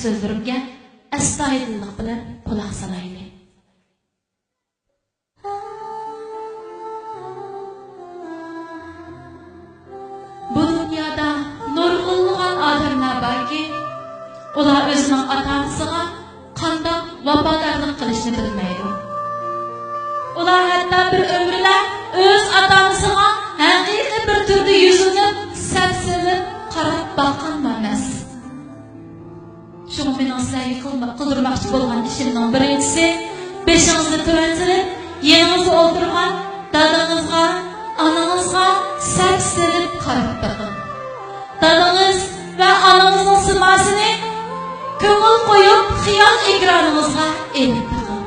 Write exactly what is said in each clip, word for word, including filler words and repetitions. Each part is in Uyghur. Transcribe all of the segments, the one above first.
سۆزلىرىمگە ئەستايىدىللىق بىلەن قۇلاق سالايلى. بۇ دۇنيادا نۇرغۇنلىغان ئادەملەر باركى، ئۇلار ئۆزىنىڭ ئاتا-ئانىسىغا قانداق ۋاپادارلىق قىلىشنى بىلمەيدۇ. ئۇلار ھەتتا بىر ئۆمۈرلەر ئۆز ئاتا-ئانىسىغا ھەقىقىي بىر تۈردە يۈزلىنىپ، سەپسېلىپ قاراپ باققانمۇ ئەمەس. شۇڭا مېنىڭ سىلەرگە قىلما-، قىلدۇرماقچى بولغان ئىشىمنىڭ بىرىنچىسى، بېشىڭىزنى تۆۋەن سېلىپ، يېنىڭىزدا ئولتۇرغان دادىڭىزغا، ئانىڭىزغا سەپسېلىپ قاراپ بېقىڭ. دادىڭىز ۋە ئانىڭىزنىڭ سىماسىنى كۆڭۈل قويۇپ، خىيال ئېكرانىڭىزغا ئېلىپ بېقىڭ.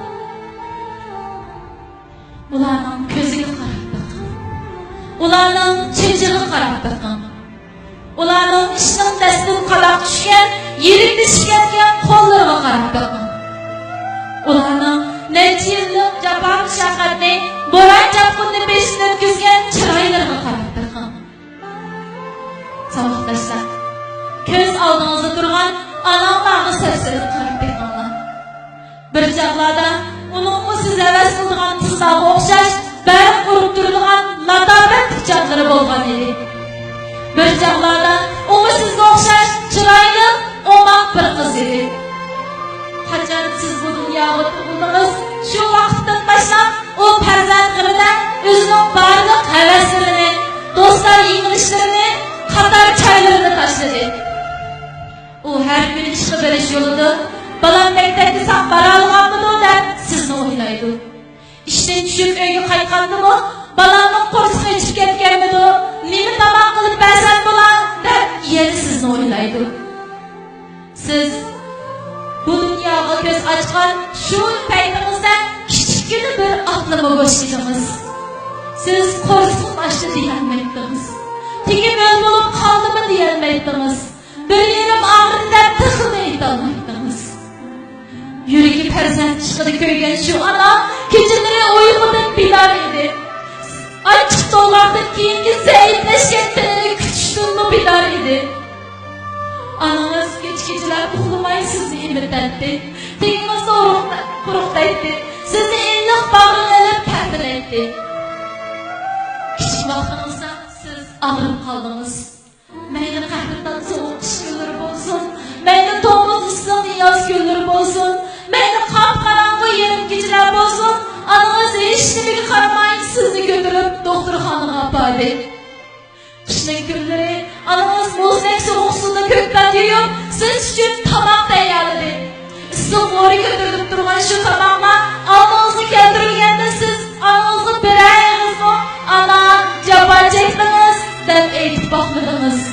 ئۇلارنىڭ كۆزىگە قاراپ بېقىڭ. ئۇلارنىڭ چېچىغا قاراپ بېقىڭ. ئۇلارنىڭ ئىشنىڭ دەستىن قالاق چۈشكەن، يىرىك تېشىپ كەتكەن قوللىرىغا قاراپ بېقىڭ. ئۇلارنىڭ نەچچە يىللىق جاپا-مۇشەققەتنى، بوران-چاپقۇننى بېشىدىن ئۆتكۈزگەن چىرايلىرىغا قاراپ بېقىڭ. ساۋاقداشلار، كۆز ئالدىڭىزدا تۇرغان ئاناڭلارغا سەپسېلىپ قاراپ بېقىڭلار. بىر چاغلاردا ئۇنىڭمۇ سىز ھەۋەس قىلىدىغان قىزلارغا ئوخشاش بەرق ئۇرۇپ تۇرىدىغان لاتاپەتلىك چاغلىرى بولغان ئىدى. بىر چاغلاردا ئۇمۇ سىزگە ئوخشاش چىرايلىق، ئوماق بىر قىز ئىدى. قاچان سىز بۇ دۇنياغا تۇغۇلدىڭىز، شۇ ۋاقىتتىن باشلاپ ئۇ پەرزەنت غېمىدە ئۆزىنىڭ بارلىق ھەۋەسلىرىنى، دوستلار يىغىلىشلىرىنى، قاتار چايلىرىنى تاشلىدى. ئۇ ھەر كۈنى ئىشقا بېرىش يولىدا، بالام مەكتەپكە ساق بارالىغانمىدۇ دەپ سىزنى ئويلايدۇ. ئىشتىن چۈشۈپ ئۆيگە قايتقاندىمۇ، بالامنىڭ قورسىقى ئېچىپ كەتكەنمىدۇ، نېمە تاماق قىلىپ بەرسەم بولا دەپ يەنە سىزنى ئويلايدۇ. سىز بۇ دۇنياغا كۆز ئاچقان شۇ پەيتىڭىزدە كىچىككىنە بىر ئاتنىمۇ بوشىدىڭىز. سىز قورسىقىم ئاچتى دېيەلمەيتتىڭىز. تېگى مۆل بولۇپ قالدىمۇ دېيەلمەيتتىڭىز. بىر يېرىم ئاغرىدى دەپ تېخىمۇ ئېيتالمايتتىڭىز. يۈرىكى پەرزەنت ئىشقىدا كۆيگەن شۇ ئانا كېچىلىرى ئۇيقۇدىن بىدار ئىدى. ئاچچىق تولغاقتىن كېيىنكى زەئىپلەشكەن تېنىنى كۈتۈشتىنمۇ بىدار ئىدى. ئانىڭىز كېچە-كېچىلەر ئۇخلىماي سىزنى ئېمىتەتتى. تېگىڭىزنى ئۇرۇق-، قۇرۇقلايتتى. سىزنى ئىللىق باغرىغا ئېلىپ پەپىلەيتتى. كىچىك ۋاقتىڭىزدا سىز ئاغرىپ قالدىڭىز. مەيلى قەھرىتان سوغۇق قىش كۈنلىرى بولسۇن، مەيلى تومۇز ئىسسىق ياز كۈنلىرى بولسۇن، مەيلى قاپقاراڭغۇ يېرىم كېچىلەر بولسۇن، ئانىڭىز ھېچنېمىگە قارىماي سىزنى كۆتۈرۈپ دوختۇرخانىغا ئاپاردى. قىشنىڭ كۈنلىرى ئانىڭىز مۇزدەك سوغۇق سۇدا كۆكتات يۇيۇپ، سىز ئۈچۈن تاماق تەييارلىدى. ئىسسىق بورى كۆتۈرۈلۈپ تۇرغان شۇ تاماقلار ئالدىڭىزغا كەلتۈرۈلگەندە، سىز ئانىڭىزغا بىرەر ئېغىزمۇ «ئانا، جاپا چەكتىڭىز» دەپ ئېيتىپ باقمىدىڭىز.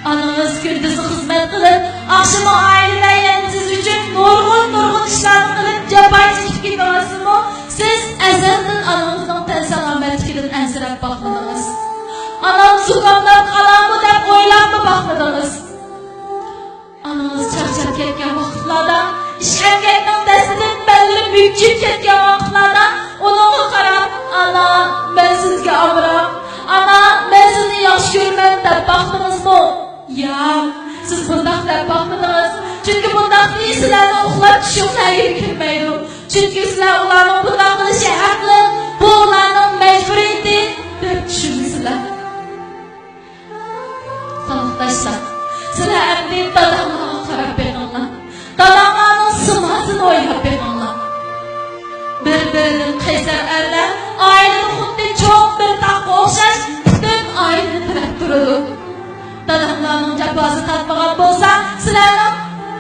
ئانىڭىز كۈندۈزى خىزمەت قىلىپ، ئاخشىمى ئائىلىدە يەنە سىز ئۈچۈن نۇرغۇن-نۇرغۇن ئىشلارنى قىلىپ، جاپا چېكىپ كېتىۋاتسىمۇ، سىز ئەزەلدىن ئانىڭىزنىڭ تەن سالامەتلىكىدىن ئەنسىرەپ باقمىدىڭىز. «ئانام زۇكامداپ قالامدۇ» دەپ ئويلاپمۇ باقمىدىڭىز. ئانىڭىز چارچاپ كەتكەن ۋاقىتلاردا، ئىش-ئەمگەكنىڭ دەستىدىن بەللىرى مۈكچىيىپ كەتكەن ۋاقىتلاردا ئۇنىڭغا قاراپ، «ئانا، مەن سىزگە ئامراق، ئانا، مەن سىزنى ياخشى كۆرىمەن» دەپ باقتىڭىزمۇ؟ ياق، سىز بۇنداق دەپ باقمىدىڭىز. چۈنكى بۇنداق دېيىش سىلەرنىڭ ئۇخلاپ چۈشۈڭلارغا كىرمەيدۇ. چۈنكى سىلەر ئۇلارنىڭ بۇنداق قىلىشى ھەقلىق، بۇ ئۇلارنىڭ مەجبۇرىيىتى دەپ چۈشىنىسىلەر. ساۋاقداشلار، سىلەر ئەمدى داداڭلارغا قاراپ بېقىڭلار. داداڭلارنىڭ سىماسىنى ئويلاپ بېقىڭلار. بىر-بىرىدىن قەيسەر ئەرلەر ئائىلىنى خۇددى چوڭ بىر تاغقا ئوخشاش پۈتۈن ئائىلىنى تىرەپ تۇرىدۇ. داداڭلارنىڭ جاپاسى تارتمىغان بولسا، سىلەرنىڭ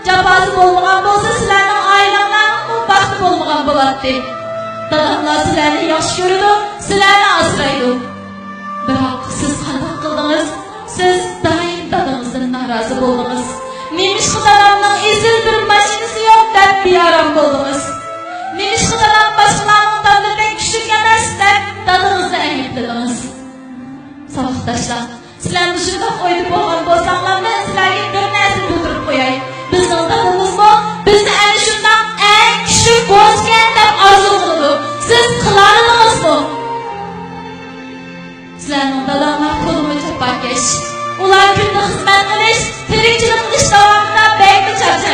جاپاسى بولمىغان بولسا، سىلەرنىڭ ئائىلەڭلارنىڭمۇ بەختى بولمىغان بولاتتى. داداڭلار سىلەرنى ياخشى كۆرىدۇ، سىلەرنى ئاسرايدۇ. بىراق سىز قانداق قىلدىڭىز؟ سىز دائىم دادىڭىزدىن نارازى بولدىڭىز. نېمىشقا دادامنىڭ ئېسىل بىر ماشىنىسى يوق دەپ بىئارام بولدىڭىز؟ نېمىشقا دادام باشقىلارنىڭ تاملىرىدەك كۈچلۈك ئەمەس دەپ دادىڭىزنى ئەيىبلىدىڭىز؟ ساۋاقداشلار، سىلەر مۇشۇنداق ئويدا بولغان بولساڭلار، مەن سىلەرگە بىر نەرسىنى بىلدۈرۈپ قوياي. بىزنىڭ دادىمىزمۇ بىزنى ئەنە شۇنداق ئەڭ كۈچلۈك بوسكەن دەپ ئارزۇ قىلىدۇ. سىز قىلالىدىڭىزمۇ؟ سىلەرنىڭ داداڭلار تولىمۇ جاپاكەش. ئۇلار كۈندە خىزمەت قىلىش، تىرىكچىلىك قىلىش داۋامىدا بەكمۇ چارچاپ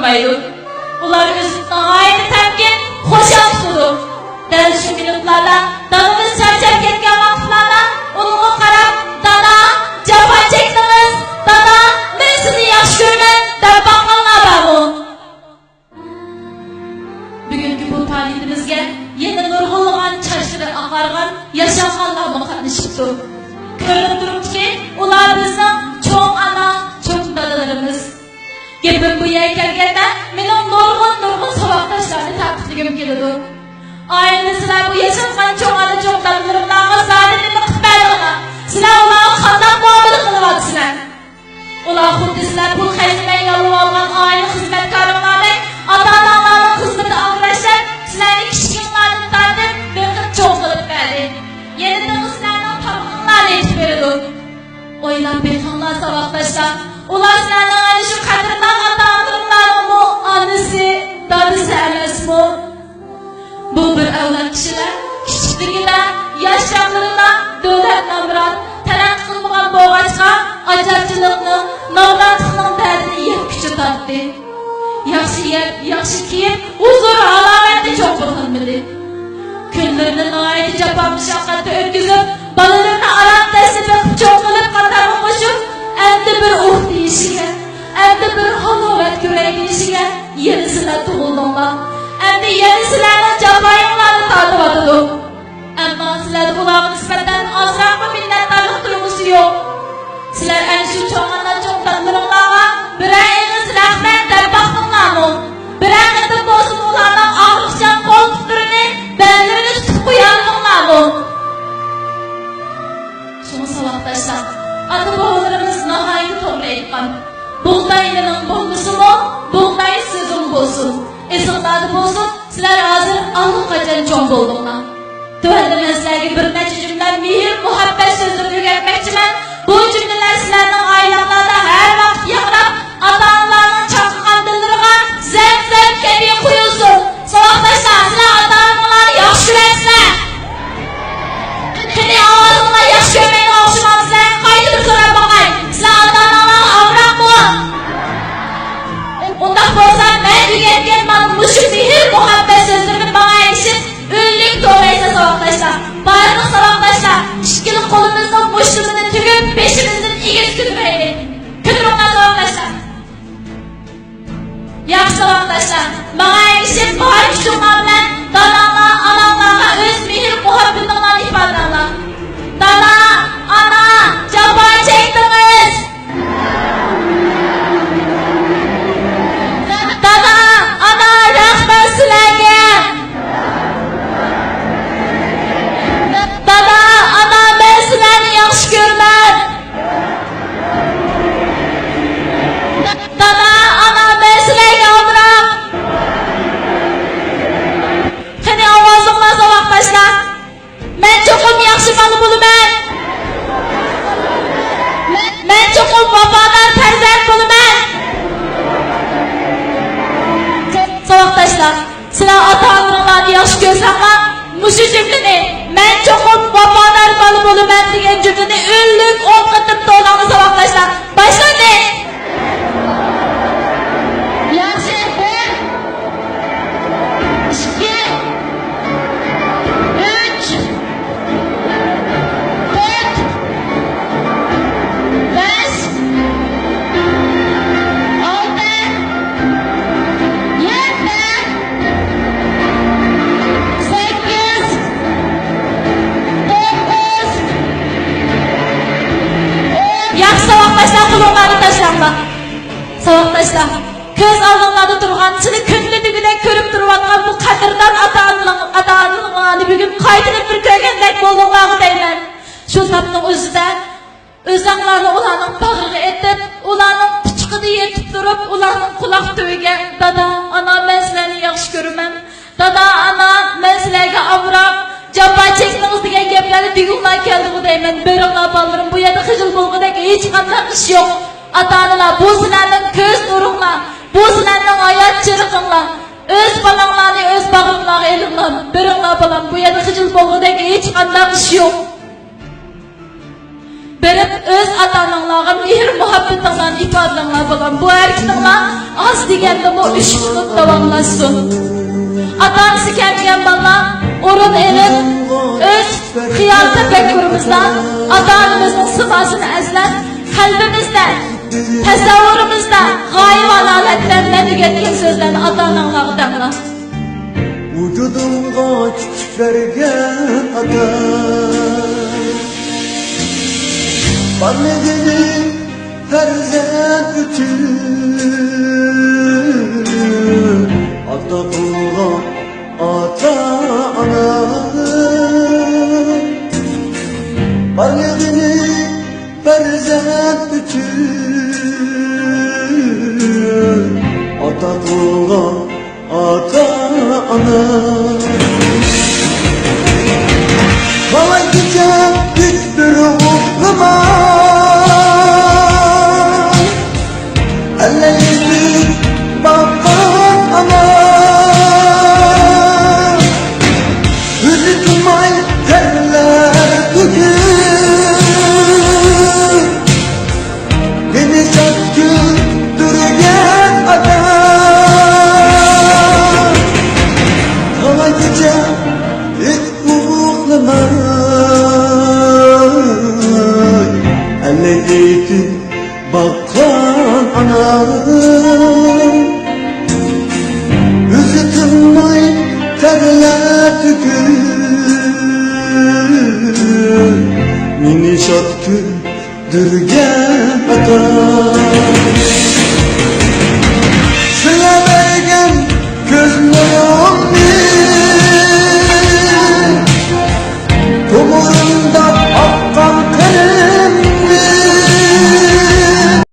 ئۇلار ئۆزىنى ناھايىتى تەمكىن، خۇشال تۇتىدۇ. دەل شۇ مىنۇتلاردا دادىمىز چارچاپ كەتكەن ۋاقىتلاردا ئۇنىڭغا قاراپ، «دادا، جاپا چەكتىڭىز، دادا، مەن سىزنى ياخشى كۆرىمەن» دەپ باققانلار بارمۇ؟ بۈگۈنكى بۇ پائالىيىتىمىزگە يەنە نۇرغۇنلىغان چاچلىرى ئاقارغان، ياشانغانلارمۇ قاتنىشىپتۇ. كۆرۈنۈپ تۇرۇپتۇكى، ئۇلار بىزنىڭ چوڭ ئانا، چوڭ دادىلىرىمىز. گېپىم بۇ يەرگە كەلگەندە، مېنىڭ نۇرغۇن، نۇرغۇن ساۋاقداشلارنى تەنقىدلىگۈم كېلىدۇ. ئائىلىدە سىلەر بۇ ياشانغان چوڭ ئانا، چوڭ دادىلىرىملارغا زادى نېمە قىلىپ بەردىڭلار؟ سىلەر ئۇلارغا قانداق مۇئامىلە قىلىۋاتىسىلەر؟ ئۇلار خۇددى سىلەر پۇل خەجلىمەي ياللىۋالغان ئائىلە خىزمەتكارىڭلاردەك ئاتا-ئاناڭلارنىڭ خىزمىتى ئاغدۇرۇشتەك سىلەرنى كىچىكىڭلاردىن تارتىپ بېقىپ چوڭ قىلىپ بەردى. يەنە تېخى سىلەرنىڭ تامىقىڭلارنى ئېتىپ بېرىدۇ. ئويلاپ بېقىڭلار ساۋاقداشلار، ئۇلار سىلەرنىڭ ئەنە شۇ قەدىردان ئاتا-ئانىلىرىڭلارنىڭمۇ ئانىسى، دادىسى ئەمەسمۇ؟ بۇ بىر ئەۋلاد كىشىلەر كىچىكلىكىدە، ياش چاغلىرىدا دۆلەت نامرات، تەرەققىي قىلمىغان بولغاچقا، ئاچارچىلىقنىڭ، نامراتلىقنىڭ دەردىنى يەتكۈچە تارتتى. ياخشى يەپ، ياخشى كىيىپ، ھۇزۇر-ھالاۋەتتە چوڭ بولالمىدى. كۈنلىرىنى ناھايىتى جاپا-مۇشەققەتتە ئۆتكۈزۈپ، بالىلىرىنى ئاران دەسسە بېقىپ چوڭ قىلىپ قاتارغا قوشۇپ، ئەمدى بىر ئۇھ دېيىشىگە، ئەمدى بىر ھالاۋەت كۆرەي دېيىشىگە يەنە سىلەر تۇغۇلدۇڭلار. ئەمدى يەنە سىلەرنىڭ جاپايىڭلارنى تارتىۋاتىدۇ. ئەمما سىلەردە ئۇلارغا نىسبەتەن ئازراقمۇ مىننەتدارلىق تۇيغۇسى يوق. سىلەر ئەنە شۇ چوڭ ئانا، چوڭ دادىلىرىڭلارغا بىرەر ئېغىز رەھمەت دەپ باقتىڭلارمۇ؟ بىرەر قېتىم بولسىمۇ ئۇلارنىڭ ئاغرىقچان قول پۇتلىرىنى، بەللىرىنى تۇتۇپ قويالىدىڭلارمۇ؟ شۇڭا ساۋاقداشلار، ئاتا-بوۋىلىرىمىز ناھايىتى توغرا ئېيتقان. بۇغداي نېنىڭ بولمىسىمۇ، بۇغداي سۆزۈڭ بولسۇن. ئېسىڭلاردا بولسۇن، سىلەر ھازىر ئاللىقاچان چوڭ بولدۇڭلار. تۆۋەندە مەن سىلەرگە بىر نەچچە جۈملە مېھىر-مۇھەببەت سۆزلىرىنى ئۆگەتمەكچىمەن. بۇ جۈملىلەر سىلەرنىڭ ئائىلەڭلاردا ھەر ۋاقىت ياڭراپ، ئاتا-ئانىلارنىڭ چاقنىغان دىللىرىغا زەمزەم كەبى قۇيۇلسۇن. ساۋاقداشلار، سىلەر ئاتا-ئانىلارنى ياخشى كۆرەمسىلەر؟ قېنى، ئاۋازىڭلار ياخشى كۆرمەيدىغان ئوخشىمامسىلەر؟ قايتا بىر سوراپ باقاي. سىلەر ئاتا-ئاناڭلارغا ئامراقمۇ؟ ئۇنداق بولسا، مەن ئۆگەتكەن مانا مۇشۇ مېھىر-مۇھەببەت سۆزلىرىنى ماڭا ئەگىشىپ، ئۈنلۈك توۋلايسىلەر ساۋاقداشلار. بارلىق ساۋاقداشلار، ئىككىلا قولىمىزنىڭ مۇشتۇمىنى تۈگۈپ، بېشىمىزدىن ئېگىز كۆتۈرەيلى. كۆتۈرۈڭلار ساۋاقداشلار. ياخشى ساۋاقداشلار، ماڭا ئەگىشىپ بار كۈچۈڭلار بىلەن داداڭلار، ئاناڭلارغا ئۆز مېھىر-مۇھەببىتىڭلارنى ئىپادىلەڭلار. دادا، ئانا، جاپا چەكتىڭىز. دادا، ئانا، رەھمەت سىلەرگە. دادا، ئانا، مەن سىلەرنى ياخشى كۆرىمەن. دادا، ئانا، مەن سىلەرگە ئامراق. قېنى، ئاۋازىڭلار ساۋاقداشلار. مەن چوقۇم ياخشى بالا بولىمەن. مەن، مەن چوقۇم ۋاپادار پەرزەنت بولىمەن. ساۋاقداشلار، سىلەر ئاتا-ئانىلىرىڭلارنى ياخشى كۆرسەڭلار، مۇشۇ جۈملىنى، «مەن چوقۇم ۋاپادار بالا بولىمەن» دېگەن جۈملىنى ئۈنلۈك ئون قېتىم توۋلاڭلار ساۋاقداشلار. باشلاندى! ياخشى، بىر، ئىككى، ئۈچ، تۆت، بەش، ئالتە، يەتتە، سەككىز، توققۇز، ئون. ياخشى ساۋاقداشلار، قولۇڭلارنى تاشلاڭلار. ساۋاقداشلار، كۆز ئالدىڭلاردا تۇرغان، سىلى كۈندە دېگۈدەك كۆرۈپ تۇرۇۋاتقان بۇ قەدىردان ئاتا-ئانىلىق-، ئاتا-ئانىلىقلارنى بۈگۈن قايتىدىن بىر كۆرگەندەك بولدۇڭلارغۇ دەيمەن. شۇ تاپنىڭ ئۆزىدە ئۆزۈڭلارنى ئۇلارنىڭ باغرىغا ئېتىپ، ئۇلارنىڭ قۇچىقىدا يېتىپ تۇرۇپ، ئۇلارنىڭ قۇلاق تۈۋىگە، «دادا، ئانا، مەن سىلەرنى ياخشى كۆرىمەن. دادا، ئانا، مەن سىلەرگە ئامراق، جاپا چەكتىڭىز» دېگەن گەپلەرنى دېگۈڭلار كەلدىغۇ دەيمەن. بېرىڭلار بالىلىرىم، بۇ يەردە خىجىل بولغۇدەك ھېچقانداق ئىش يوق. ئاتا-ئانىلار، بۇ سىلەرنىڭ كۆز نۇرۇڭلار، بۇ سىلەرنىڭ ھايات چىرىغىڭلار. ئۆز بالاڭلارنى ئۆز باغرىڭلارغا ئېلىڭلار. بېرىڭلار بالام، بۇ يەردە خىجىل بولغۇدەك ھېچقانداق ئىش يوق. بېرىپ، ئۆز ئاتا-ئاناڭلارغا مېھىر-مۇھەببىتىڭلارنى ئىپادىلىڭلار، بالام. بۇ ھەرىكىتىڭلار ئاز دېگەندىمۇ ئۈچ مىنۇت داۋاملاشسۇن. ئاتا-ئانىسى كەلمىگەن بالىلار ئورۇن ئېلىپ، ئۆز خىيال تەپەككۇرىمىزدا ئاتا-ئانىمىزنىڭ سىماسىنى ئەسلەپ، قەلبىمىزدە، تەسەۋۋۇرىمىزدە غايىب ھالالەتتە مەن ئۆگەتكەن سۆزلەرنى ئاتا-ئاناڭلارغا دەڭلار. ۋۇجۇدۇمغا كۈچ بەرگەن ئاتا، بارلىقىنى پەرزەنت ئۈچۈن ئاتا قىلغان ئاتا-ئانا، بارلىقىنى پەرزەنت ئۈچۈن ئاتا قىلغان ئاتا-ئانا. تالاي كېچە كۈچتۇر ئۇخلىماي، ئەللەيدى باققان ئانا. ئۆزى تۇرماي تەرلەر تۆكۈپ، مېنى شاد كۈلدۈرگەن ئاتا. تالاي كېچە ھېچ ئۇخلىماي، ئەللەيدى باققان ئانا. ئۆزى تىنماي تەرلەر تۆكۈپ، مېنى شاد كۈلدۈرگەن ئاتا.